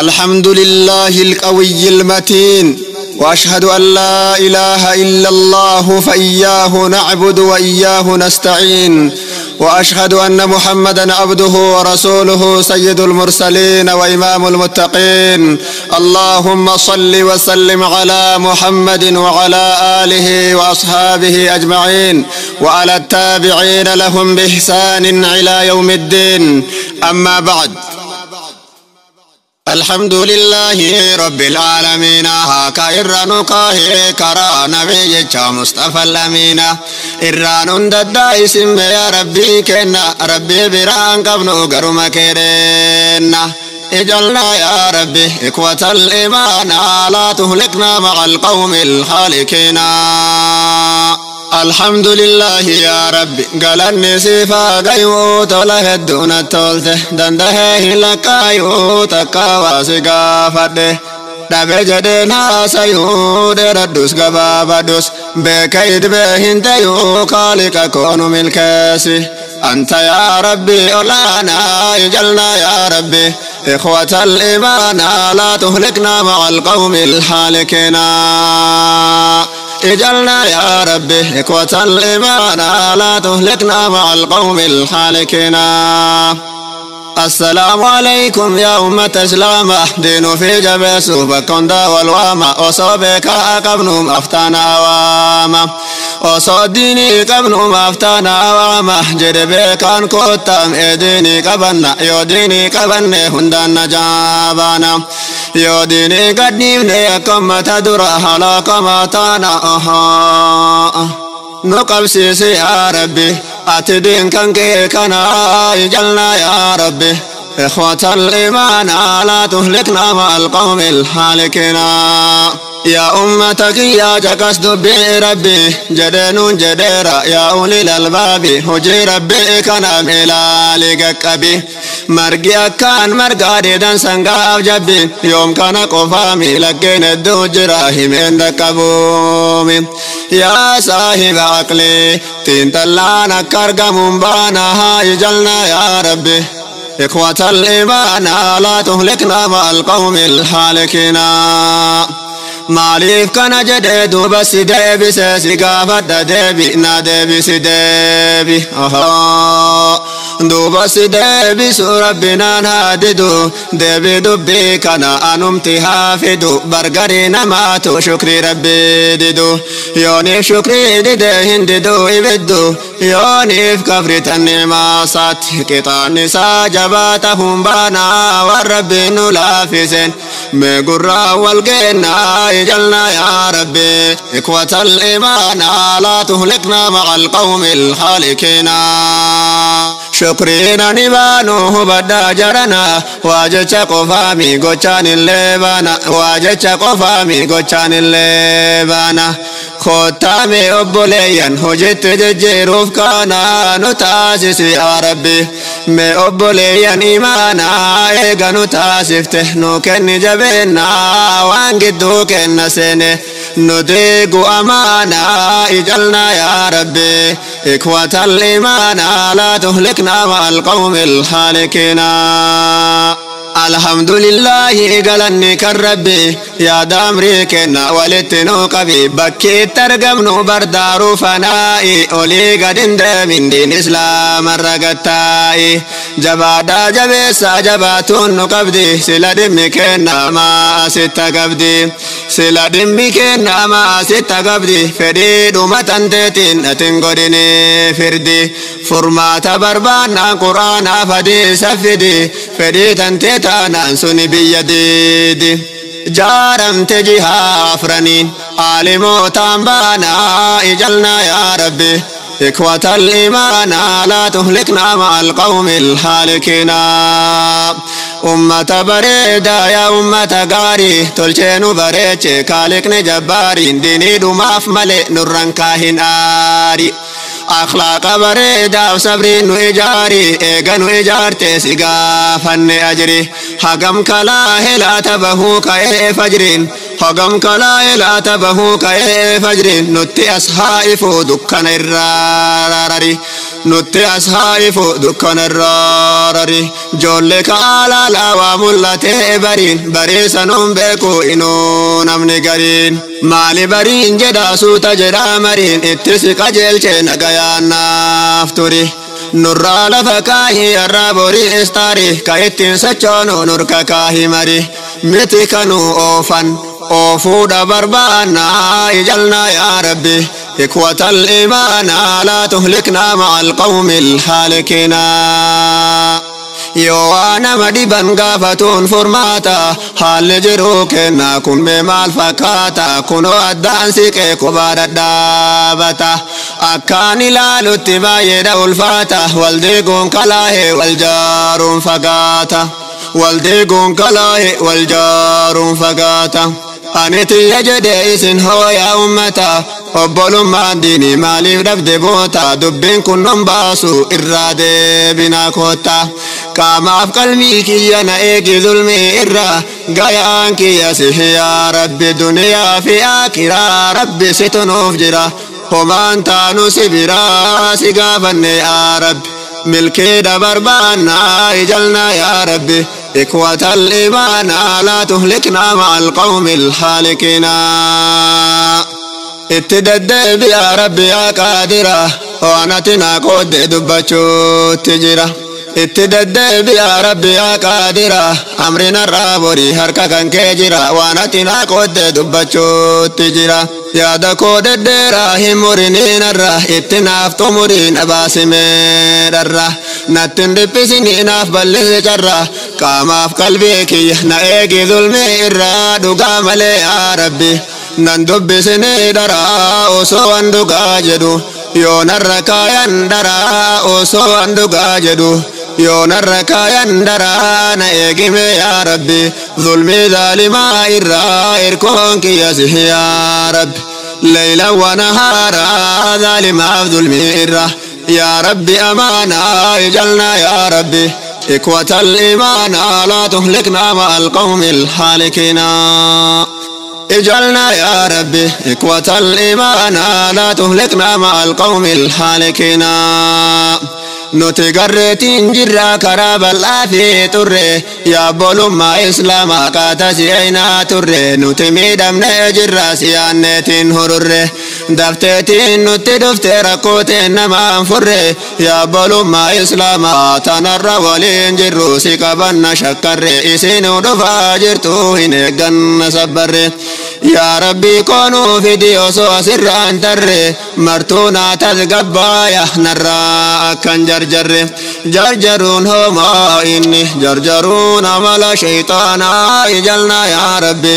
الحمد لله القوي المتين، وأشهد أن لا إله إلا الله فإياه نعبد وإياه نستعين، وأشهد أن محمدا عبده ورسوله سيد المرسلين وإمام المتقين. اللهم صل وسلم على محمد وعلى آله وأصحابه أجمعين وعلى التابعين لهم بإحسان إلى يوم الدين. أما بعد، الحمد لله رب العالمين، هاكا إرانو كاهي كرا نبي مصطفى الأمين، إرانو ددا اسم يا ربي كنا ربي بران قبنو قرم كيرنا، اجعلنا يا ربي إخوة الإيمان، لا تهلكنا مع القوم الهالكين. الحمد لله يا ربي قالني سيفا قيو توله الدون التولته دنده لكايو تكاوا سيغافده dhabe jedheen haasayuu dheeraddus gabaabadus beekayid bee hin tayuu kaaliqa koonu milkeessi. أنت يا ربي أولانا، اجعلنا يا ربي إخوة الإيمان، لا تهلكنا مع القوم الهالكين. اجعلنا يا ربي إخوة الإيمان، لا تهلكنا مع القوم الهالكين. السلام عليكم يا أمة إسلام، دين في جبس بكوندا والواما، وصوبك قبنهم أفتانا واما، وصديني قبنهم أفتانا واما، جربك كان كوتام إديني قبنا، يوديني قبني هندان جابانا، يوديني قدني كم تدرى هلاك ما تانا. نقبسيس يا ربي أتدين كان كنا، اجعلنا يا ربي إخوة الإيمان، لا تهلكنا مع القوم الهالكين. يا أمتك يا جكس دبي ربي جدنون جديرا، يا أولي الألباب هجي ربي كنا ملالك أبي، مرقي كان مرقا ديدن سنقاف جبي، يوم كان قفامي لكن الدجراه من دكبومي. يا صاحب عقلي تنتلانا كرقم بانا، اجعلنا يا ربي إخوة الإيمان، لا تهلكنا مع القوم الهالكين. Maaliif kana jedhee duuba si deebise, si gaafadha deebi na deebisi deebi. Duuba si deebisu rabbinaan haa didu, deebi dubbii kana anumti haa fidu, bargarii namaatu shukrii rabbii didu, yooniif shukrii dide hin didu ibiddu, yooniif kafritan ni'maasaatti qixaanni isaa jabaa tahuun baanaa, waan rabbiin nu laaffiseen mee gurraa wal geennaa. اجعلنا يا ربي إخوة الإيمان، لا تهلكنا مع القوم الهالكين. شكرنا نبانو بدا جرنا، واجچ قفامي غچان اللبانا، واجچ قفامي غچان اللبانا، خوتامي obboleeyyan hojitti jijjiiruuf kana nu taasisi yaa rabbi. Mee obboleeyyan imaanaa eega nu taasifte, nu kenni jabeennaa, waan gidduu kenna seene nu diigu amaanaa. اجعلنا يا ربي إخوة الإيمان، لا تهلكنا مع القوم الهالكين. الحمد لله قالني كالربي يا دامري كنا ولتنو قبي، بكي ترقمنو بردارو فنائي، أولي قد من دين إسلام الرقتائي، جبادا جبسا جباتون قبدي، سلا دمي كنا ما ست قبدي، سلا دمي كنا ما ست قبدي، فريد متنتين أتنقدني فردي، فرمات بربانا قرآن فدي سفدي، فريد تنتي سني بيديدي، جارمت جها أفرنين عالمو تنبانا، اجعلنا يا ربي إخوة الإيمان، لا تهلكنا مع القوم الهالكين. أمة بريدة يا أمة غاري تلچينو بريچ خالقني جباري، ديني دماف ملي نورن كاهن آري، أخلاق بريدة وصبري نو إجاري، إيغا نو إجارتي سيغا فن أجري، حقم كلا هلا تبهو كأي فجرين، حقم كلا هلا تبهو كأي فجرين، نتي أصحائفو دكان الراراري. Nutti as haa'ifu dukkanarraarari joollee kaalaalaa waa mul'atee bariin bariisanuun beeku inuu namni gariin maali bariin jedhaa suuta jedhaa mariin itti si qajeelchee nagayaan naaf turi nurraa lafa kaahii har'aa borii istaari ka ittiin sochoonu nurka kaahii mari miti kanuu oofan oofuudha barbaannaa ijalnaa yaa rabbi إخوة الإيمان لا تهلكنا مع القوم الهالكين. Yoo nama dhiban gaafatuun furmaata haalli jiruu kennaa kun mee maal fakkaata kunoo addaan siqee kophaa dhadhaabata akkaan ilaalutti baay'eedha ulfaata wal diiguun kalaahee wal jaaruun fagaata wal diiguun kalaahee wal jaaruun fagaata. Ani tiyya jedhee isin hooyaa ummata obbolummaan diinii maaliif dhabde boota dubbiin kun non baasu irraa deebinaa kootta qaamaaf qalbii kiyya na eegi zulmii irra gayaan kiyya sihi yaa rabbi duniyaa fi aakiraa rabbi situ nuuf jira homaan taanu si biraa si gaafanne yaa rabbi milkeedha barbaannaa ijalnaa yaa rabbi إخوة الإيمان لا تهلكنا مع القوم الهالكين. اتدد يا ربي يا قادرة وانتنا قد دبچو تجرا اتدد يا ربي يا قادرة أمرنا الرابوري هركا كان كجرا وانتنا قد دبچو تجرا يا دكو ددرا همورين الرا اتناف تمورين أباسمير الرا نتن دبسني ناف بلس جرا qaamaaf qalbii kiyya na eegi zulmii irraa dhugaa malee yaa rabbi nan dubbisinii dharaa osoo an dhugaa jedhu yoo narra kaayan dharaa osoo an dhugaa jedhu yoo narra kaayan dharaa na eegime yaa rabbi zulmii zaalimaa irraa irkoon kiyya sihi yaa rabbi leyla wanahaaraa zaalimaaf zulmii irra yaa rabbi amaanaa ijalnaa yaa rabbi إخوة الإيمان لا تهلكنا مع القوم الهالكين. اجعلنا يا ربي إخوة الإيمان لا تهلكنا مع القوم الهالكين. Nuti garreetiin jirra karaa bal'aa fi turre yaa bolummaa islaamaa qaata si'eenaa turre nuti miidhamnee jirra si'aanneetiin hururre dafteetiin nutti dhufte rakkooteen namaan furre yaa bolummaa islaamaa tanarra waliin jirru si qabanna shakkarre isinuu dhufaa jirtu hin eegganna sabbarre yaa rabbii koonuu fidi osoo asirraan tarre martuu naa tasgabbaaya narraa akkan jarjarre jarjaruun homaa inni jarjaruun amala shayxaanaa ijalnaa yaa rabbi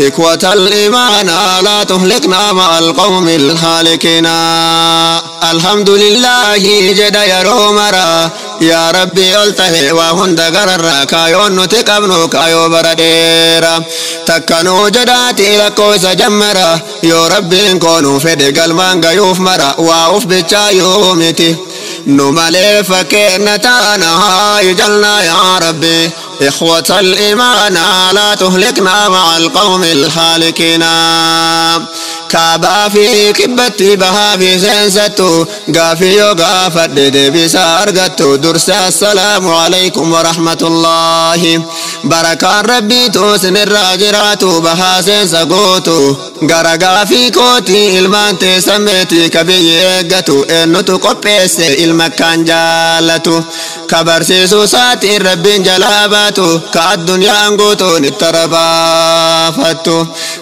إخوة الإيمان لا تهلكنا مع القوم الهالكين. الحمد لله جد يرو مرا يا ربي قلته وهند غرر كايو نتقبنو كايو برديرا تكنو جداتي لكوس جمرا يا ربي كونو فدي قلمان غيوف مرا واوف بچايو متي نمالي فكينا تانا يجلنا يا ربي إخوة الإيمان لا تهلكنا مع القوم الهالكين. Kaabaa fi kibbatti bahaa fi seensattu gaafii yoo gaafadhe deebisaa argattu dursa assalaamu alaykum warahmatullaahi barakaan rabbiitu sinirraa jiraatu bahaa seensa gootu gara gaafii kootii ilmaan teessan meetii ka biyyi eeggatu eenyutu qopheesse ilma kan jaallatu ka barsiisuu isaatiin rabbiin jalaa baatu ka addunyaan guutuun itti rabaafattu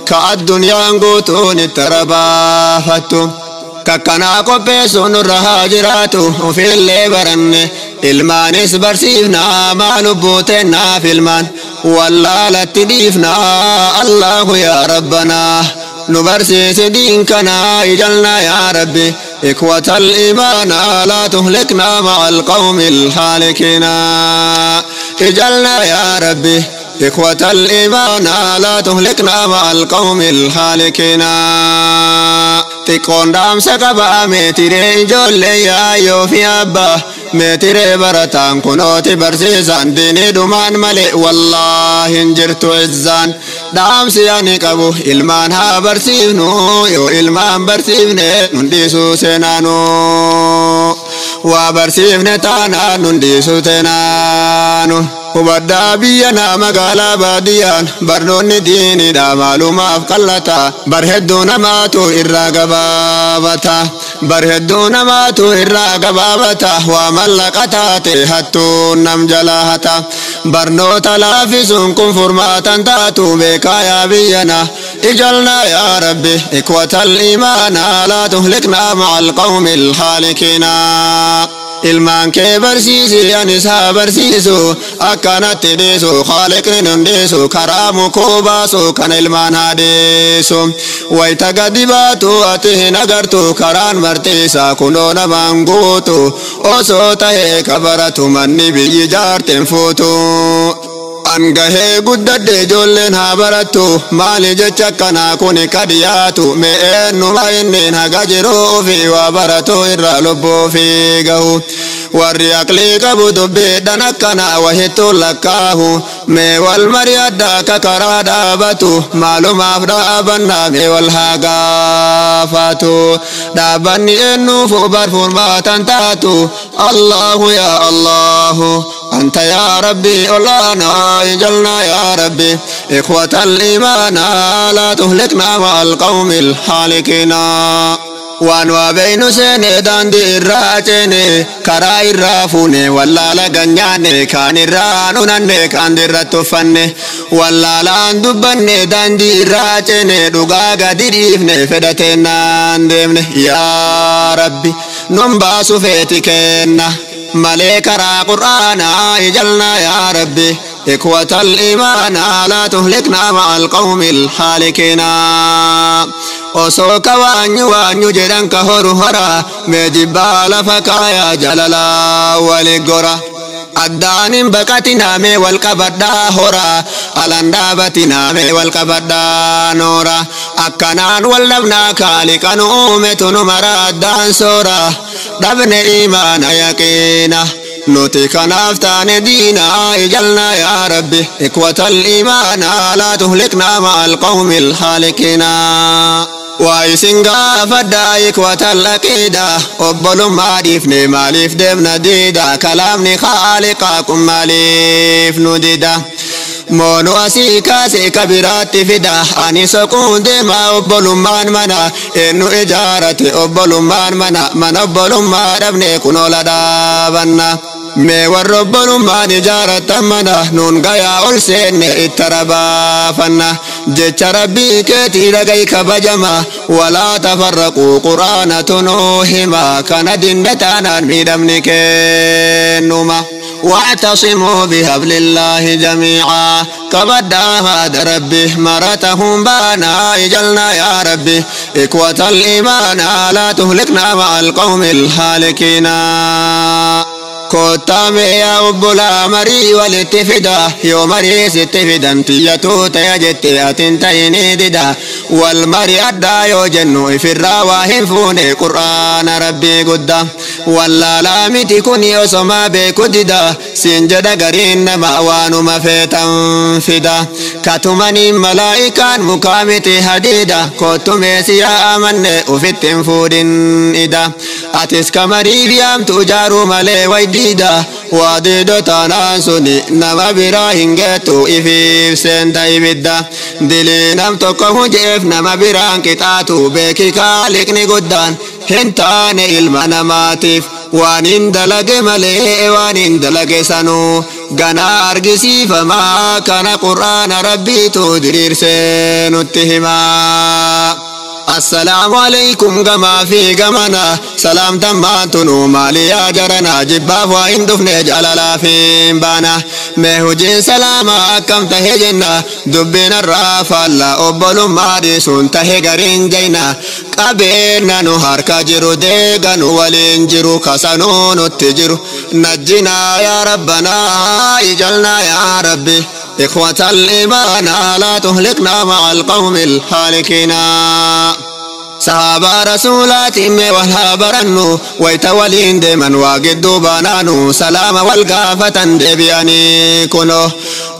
ka addunyaan guutuun itti rabaafattu kakkanaa qopheessuun nurra haa jiraatu ofiillee baranne ilmaanis barsiifnaa maa lubbuu teennaaf ilmaan wallaalatti dhiifnaa allahu yaa rabbanaa nu barsiisi diin kanaa ijalnaa yaa rabbi إخوة الإيمان لا تهلكنا مع القوم الهالكين. اجعلنا يا ربي إخوة الإيمان لا تهلكنا مع القوم الهالكين. Xiqqoon dhaamsa qabaa meetiree ijoollee yaayyoo fi abbaa meetiree barataan kunooti barsiisaan diinii dhumaan malee wallaahi hin jirtu izzaan dhaamsi ani qabu ilmaan haa barsiifnu yoo ilmaan barsiifne nun dhiisuu seenaanuu. Waa barsiifne taanaan nun dhiisu teenaanu. Hubaddaa biyya magaalaa baadiyyaan barnoonni diinidha maalumaaf qallata. Bar hedduu namaatu irraa gabaabata. Bar hedduu namaatu irraa gabaabata. Waa mallaqa taate hattuun nam jalaa hata. Barnoota laafisuun kun furmaatan taatu beekaa yaa biyyana. اجعلنا يا ربي إخوة الإيمان لا تهلكنا مع القوم الهالكين. Ilmaan kee barsiisi, anis haa barsiisu, akkanatti dhiisu khaaliqni nun dhiisu, karaa mukuu baasu kana ilmaan haa dhiisu. Wayita gadi baatu ati hin agartu, karaan martiisa kunoo namaan guutu, osoo tahee kabaratu manni biyyi jaarteen fuutu. An gahee guddadhe, ijoolleen haa barattu, maali jecha akkanaa kuni kadiyaatu? Mee eenyuma inneen haga jiru ofii waa baratu irraa lubbuu fi gahu. Warri aqlii qabu dubbiidhaan akkana wahittu lakkaahu. Mee wal mari'adhaa akka karaa dhaabatu, maalumaaf dhaabannaa? Mee wal haa gaafatu. Dhaabbanni eenyuufu bar furmaatan taatu. Allahu yaa Allahu, أنت يا ربي أولانا، اجعلنا يا ربي إخوة الإيمان لا تهلكنا مع القوم الهالكين. Waan waa beeynu seene, daandii irraa ceene, karaa irraa fuune, wallaala ganyaanne, kaan irraa nunanne, kaan dirratti uffanne, wallaalaan dubbanne, daandii irraa ceene, dhugaa gadi dhiifne, fedhateennaan deemne. Yaa Rabbi, nun baasu feeti kenna malee karaa Qur'aanaa. اجعلنا يا ربي إخوة الإيمان لا تهلكنا مع القوم الهالكين. Osoo ka waanyu waanyu jedhan ka horu hora, mee jibbaa lafa kaayaa, jalalaa wali gora. Addaan hin baqatinaa, mee wal qabadhaa hora, alan dhaabatinaa, mee wal qabadhaa noora. Akkanaan wal dhabnaa, kaaliqa nu uumetu nu mara addaan soora. Dhabne imaana yaqiina, nuti kanaaf taane diina. اجعلنا يا ربي إخوة الإيمان لا تهلكنا مع القوم الهالكين. Waa isin gaafadhaa, إخوة العقيدة, obbolummaa dhiifne maaliif deemna diida? Kalaamni khaaliqaa kun maaliif nu dida? Moonu asii kaasee ka biraatti fida. Ani soquun deema, obbolummaan mana eenyu ijaarate? Obbolummaan mana, mana obbolummaa dhabne, kunoola dhaabanna. Mee warra obbolummaan ijaaratan mana nuun gayaa, ol seenne itti rabaafanna. Jecha Rabbii keetii dhaga'i kabajama, ولا تفرقوا, Quraanatu nuu hima. Kana dinne taanaan miidhamni kennuma. واعتصموا بحبل الله جميعا, كبدا هذا ربي مرتهم بانا. اجعلنا يا ربي إخوة الإيمان لا تهلكنا مع القوم الهالكين. Kottaa mee yaa obbolaa, marii walitti fida. Yoo marii sitti fidan, tiyyatu ta'e jette atin ta'inii dida. Wal mari addaa yoo jennu, ifirraa waa hin fuune Qur'aana Rabbii guddaa. Wallaalaa miti kuni, osomaa beeku dida. Siin jedha gariin nama, waanuma feetan fida. Katumaniin malaa'ikaan mukaa miti hadiida. Kottumee si yaa amanne, ufitti hin fuudhin ida. Atis kamariif yaamtu jaaruu malee waydiida. Waa diido taanaan suni nama biraa hin geettu, ifiif seenta ibidda. Dilii nam tokko hujeef nama biraan qixaatu, beeki kaaliqni guddaan hin taane ilma namaatiif. Waan hin dalage malee, waan hin dalage sanuu ganaa argisiifamaa, kana Qur'aana Rabbiitu diriirsee nutti himaa. السلام عليكم gamaa fi gamana, salaamtan tunu maali yaa jarana? Jibbaaf waa hin dhufne, jaalalaaf hin baana. Mee hojiin salaama akkam tahe jenna? Dubbiin irraa faalla, obbolummaa dhiisuun tahe gariin jayna. Qabeenya nu harka jiru deeganu, waliin jiru kasanuu nutti jiru. نجنا يا ربنا، اجعلنا يا ربي إخوة الإيمان لا تهلكنا مع القوم الهالكين. Sahaabaa rasuulaatiin mee wal haa barannu, wayta waliin deeman waa gidduu baanaanu, salaama wal gaafatan deebi'anii kuno.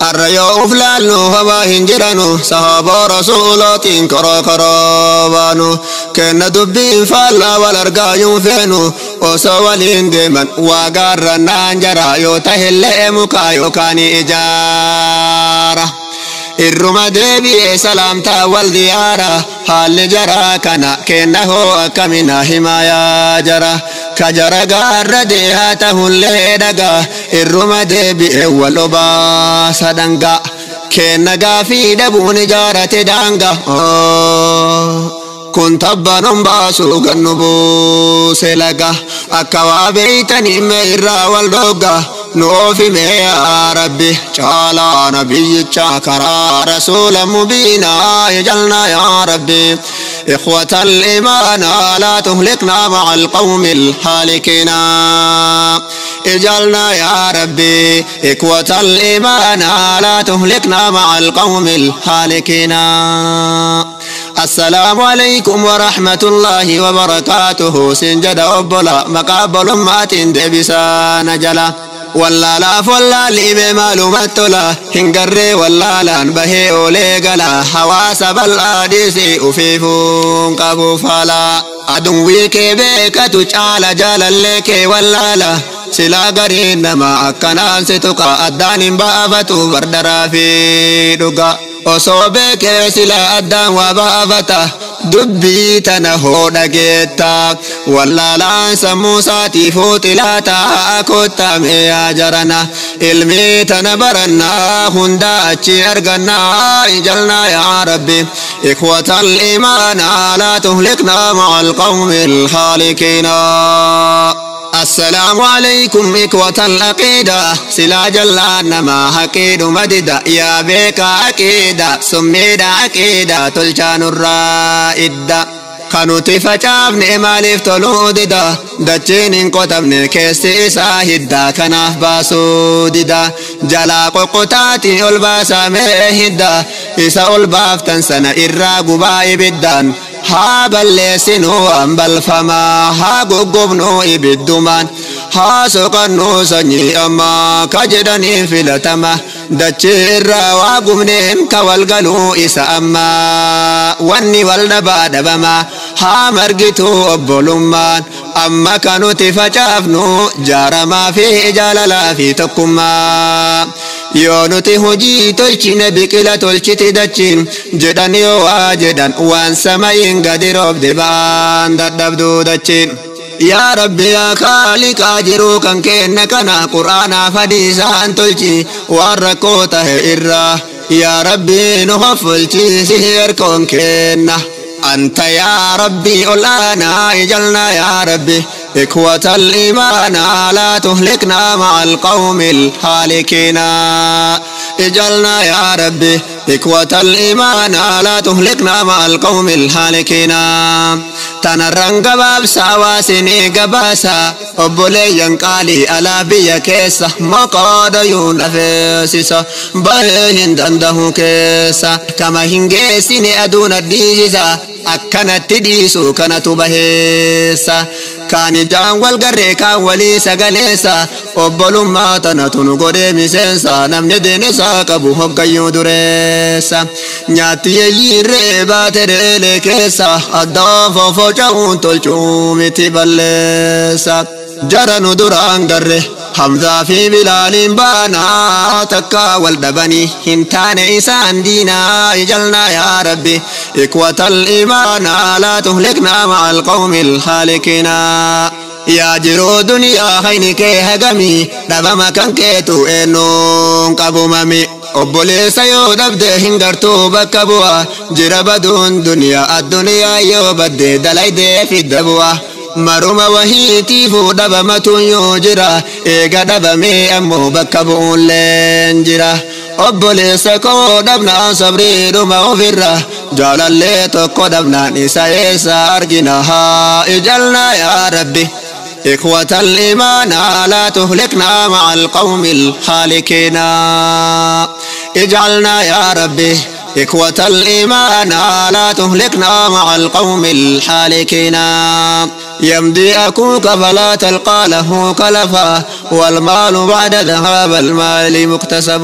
Arra yoo uf laalnu homaa hin jiranu, sahaabaa rasuulaatiin karaa karaa baanu. Kenna dubbiin faallaa wal argaa yuun feenu, osoo waliin deeman waa gaarrannaan jara, yoo tahillee mukaa yookaan ijaara. Irruma deebi'ee salaamtaa wal diyaara, haalli jaraa kana kenna hoo akkamina himayaa jara. Ka jara gaarra deehaa tahullee dhagaa, irruma deebi'ee wal obaasa dhangaa. Kenna gaafii dhabuun ijaarate daangaa. Kun tabbanon baasu gannu buuse laga, akka waa beeytanii mee irraa wal dhogga. Nu oofime yaa Rabbi caalaa nabiyyicha karaa rasuula mubiinaa, ijalnaa yaa Rabbi إخوة الإيمان لا تهلكنا مع القوم الهالكين. اجعلنا يا ربي إخوة الإيمان لا تهلكنا مع القوم الهالكين. السلام عليكم ورحمة الله وبركاته. سنجد أبلا مقابل ما تندبسان جلا. Wallaalaaf wallaalli mee maalumatti tola, hin garree wallaalaan bahee oolee gala, hawaasa bal'aa dhiisee ufiifuun qabu faala. Aduwwii kee beekatu caala jaalallee kee wallaala, silaa gariin nama akkanaan si tuqa, addaan hin baafatu bardaraa fi dhuga. Osoo beekee silaa addaan waa baafata, dubbii tana hoo dhageetta. Wallaalaan sammuu isaatiifuu xilaata, kottamee yaa jarana. Ilmii tana barannaa hundaa achi argannaa, ijalnaa yaa Rabbi. إخوة الإيمان لا تهلكنا مع القوم الهالكين. السلام عليكم إخوة العقيدة، سلا جلان ما حقيد مدد يا بك عقيدة سميد عقيدة تلشان الرائدة. Kanuti facaafne maaliif toluu dida? Dachiin hin qotamne keessi isaa hidda, kanaaf baasuu dida. Jalaa qoqqotaati ol baasamee hidda, isa ol baaftan sana irraa gubaa ibiddaan. Haa balleessinuu waan balfamaa, haa goggobnuu ibiddumaan, haa soqannuu sanyii ammaa ka jedhaniin filatama. Dachii irraa waa gubneen ka wal galuu isa ammaa, wanni wal dhabaa dhabama. Haa margituu obbolummaan, amma ka nuti facaafnu jaaramaa fi jaalalaa fi tokkummaa. Yoo nuti hojii tolchine biqila tolchiti dachiin jedhan, yoo waa jedhan waan samayin gadi roobde baan dadhabduu dachiin. Yaa Rabbi yaa Khaaliqaa jiruu kan kenna kana Qur'aanaaf hadiisaan tolchi, waan rakkoo tahe irraa yaa Rabbi nu hoffolchiisi erkoon kenna. أنت يا ربي أولانا، اجعلنا يا ربي إخوة الإيمان لا تهلكنا مع القوم الهالكين. اجعلنا يا ربي إخوة الإيمان لا تهلكنا مع القوم الهالكين. Tanarran gabaabsaa waasinii gabaasa, obboleeyyan qaalii alaa biyya keessa, maqaadayuu nafeessisa bahee hin dandahu keessa, kama hin geessine aduun addiisisa, akkanatti dhiisu kanatu baheessa. Kaan ijaan wal garree kaan walii sagaleessa, obbolummaa tanatu nu godhee miseensa, namni diinisaa qabu hoggayyuu dureessa. Nyaatti yeeyyiirree baate deelee keessa, addaan fofooca'uun tolchuu miti balleessa. Jara nu duraan garre Hamzaa fi Bilaaliin baanaa, takka wal dhabanii hin taane isaan diinaa. Ijalnaa yaa Rabbi إخوة الإيمان لا تهلكنا مع القوم الهالكين. Yaa jiruu duniyaa hayni kee hagamii, dhabama kan keetu eenyuun qabumami. Obboleessa yoo dhabde hin gartuu bakka bu'a, jira baduun duniyaa adduniyaa yoo badde dalaydee fidda bu'a. Maruma wahiitiifuu dhabamatu yoo jira, eega dhabamee ammoo bakka bu'uunleen jira. Obboleessa koo dhabnaan sabriidhuma ofirra, jaalallee tokko dhabnaan isa eessa argina? Haa ijalnaa yaa Rabbi إخوة الإيمان لا تهلكنا مع القوم الهالكين. اجعلنا يا ربي إخوة الإيمان لا تهلكنا مع القوم الحالكين. يمضي أخوك فلا تلقى له كلفا، والمال بعد ذهاب المال مكتسب.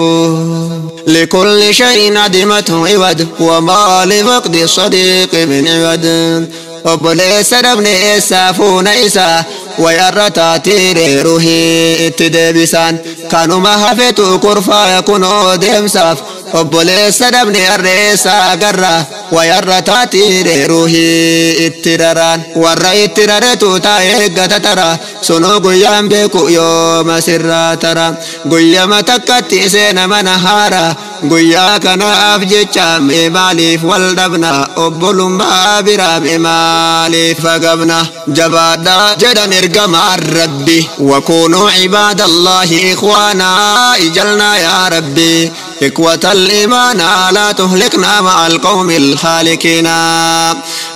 لكل شيء عدمته عوض، وما لفقد الصديق من عوض. Obboleessa dhabne eessaa fuuna isaa, wayarra taatiire ruhii itti deebisaan. Kanuma hafetu kurfaa kunoo deemsaaf, obboleessa dhabne harreessaa agarra, wayarra taatiire ruhii itti raraan. Warra itti raretu taa'ee eeggata tara, sunuu guyyaan beeku yooma sirraa tara. Guyyama takkatti seena mana haara, guyyaa kanaaf jecha mee maaliif wal dhabna? Obbolummaa biraa mee maaliif fagabna? Jabaadhaa jedhan ergamaan Rabbi, wakuunuu cibaadallaahi ikhwaanaa. Ijalnaa yaa Rabbi إخوة الإيمان لا تهلكنا مع القوم الحالكين.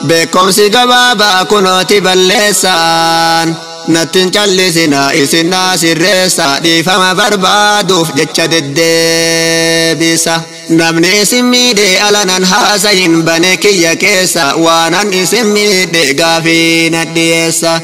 بكم سيقبابا كنوتي بلسان، nattin callisina isinaa sirreessa. Dhiifama barbaaduuf jecha deddeebisa. Namni isin miidhe alanan haasayin bane kiyya keessa, waanan isin miidhe gaafii na dhiyeessa.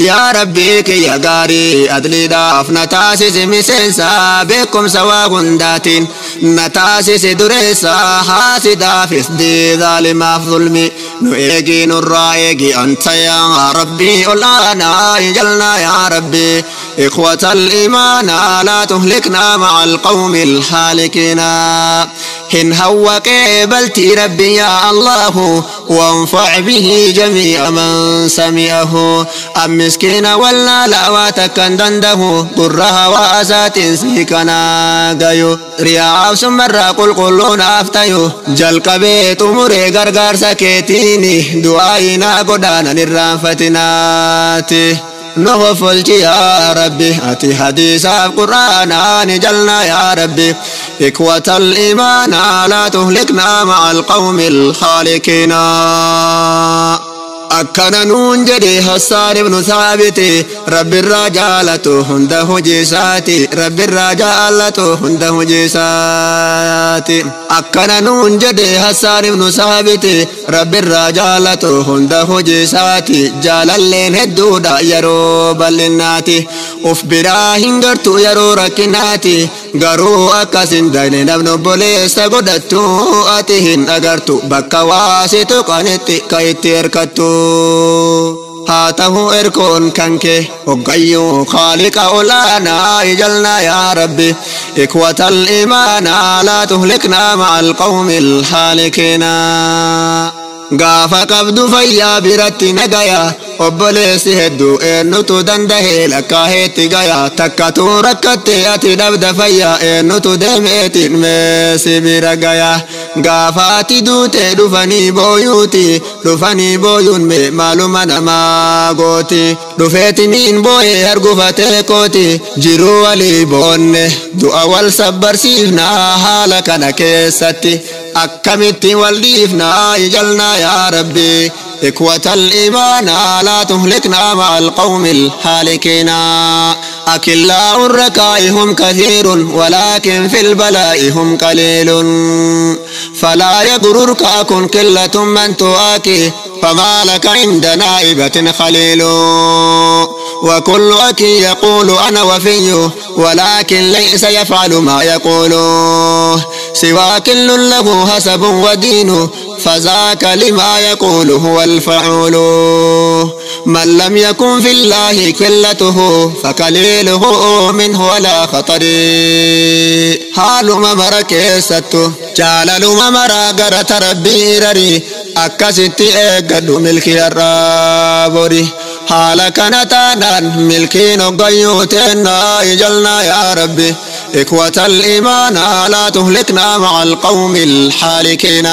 Yaa Rabbii kiyya gaarii adliidhaaf na taasisi miseensa, beekumsa waa hundaatiin na taasisi dureessa. Haasidaafis diizaalimaaf zulmi nu eegi, nurraa eegi anta yaa Rabbii ol'aanaa. اجعلنا يا ربي إخوة الإيمان لا تهلكنا مع القوم الحالكين. هن هو قبلتي ربي يا الله، وانفع به جميع من سمعه. أم مسكين ولا لأواتك دنده، قرها وأسات سيكنا قيو. رياء سمرا قل قلون أفتيو، جل قبيت أمري غرغر سكيتيني، دعائنا قدانا نرانفتناتي. نغفلت يا ربي أتي حديث القرآن نجلنا يا ربي إخوة الإيمان لا تهلكنا مع القوم الحالكين. Akkana nuun jedhe Hassaan ibnu Saabiti, Rabbi irraa jaalatu hunda hojiisaati, Rabbi irraa jaalatu hunda hojiisaati. Akkana nuun jedhe Hassaan ibnu Saabiti, Rabbi irraa jaalatu hunda hojiisaati. Jaalalleen hedduudha yeroo bal'innaati, uf biraa hin gartu yeroo rakkinaati. Garuu akkas hin dayne namni obboleessa godhattu, ati hin agartu bakka waasi tuqanitti ka itti hirkattu. Haa ta'u erkoon kan kee hoggayyuu khaaliqa olaanaa. Ijalnaa yaa Rabbi إخوة الإيمان لا تهلكنا مع القوم الحالكين. Gaafa qabdu fayyaa biratti nagaya, obboleessi hedduu eenyutu dandahee lakkaaheetti gaya? Takkatu rakkatte ati dhabda fayyaa, eenyutu deemeetiin meesi bira gaya? Gaafa ati duute dhufanii booyuuti, dhufanii booyuun mee maaluma namaa gooti? Dhufeetiniin booyee argufatee kooti, jiruu walii boonne du'a wal sabbarsiifnaa, haala kana keessatti akkamitti wal dhiifnaa? Ijalnaa yaa Rabbi إخوة الإيمان لا تهلكنا مع القوم الحالكين. أكلاء الركاء هم كثير، ولكن في البلاء هم قليل. فلا يغررك أكن قلة من تؤاكي، فما لك عند نائبة خليل. وكل أكي يقول أنا وفي، ولكن ليس يفعل ما يقول. سوى كل له حسب ودين، فذاك لما يقول هو الفعول. من لم يكن في الله قلته فقليله منه ولا خطر. Haaluma mara keessattu jaalaluma maraa gara Rabbii rari, akkasitti eeggadhu milkii har'aa bori. Haala kana taanaan milkiin hoggayyuu teennaa. Ijalnaa yaa Rabbi إخوة الإيمان لا تهلكنا مع القوم الحالكين.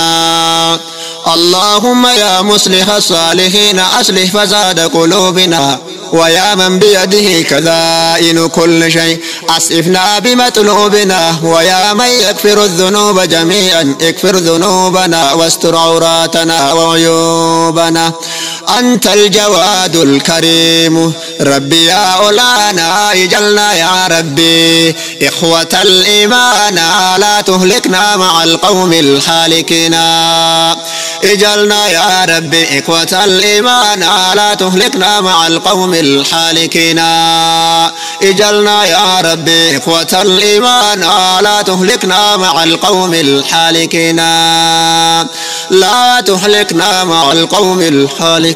اللهم يا مصلح الصالحين أصلح فساد قلوبنا، ويا من بيده كذائن كل شيء أسئفنا بمطلوبنا، ويا من يغفر الذنوب جميعا اغفر ذنوبنا واستر عوراتنا وعيوبنا. أنت الجواد الكريم ربي يا أولانا، اجعلنا يا ربي إخوة الإيمان، لا تهلكنا مع القوم الحالكين. اجعلنا يا ربي إخوة الإيمان، لا تهلكنا مع القوم الحالكين. اجعلنا يا ربي إخوة الإيمان، لا تهلكنا مع القوم الحالكين. لا تهلكنا مع القوم الحالكين.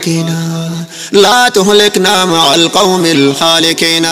لا تهلكنا مع القوم الحالكين.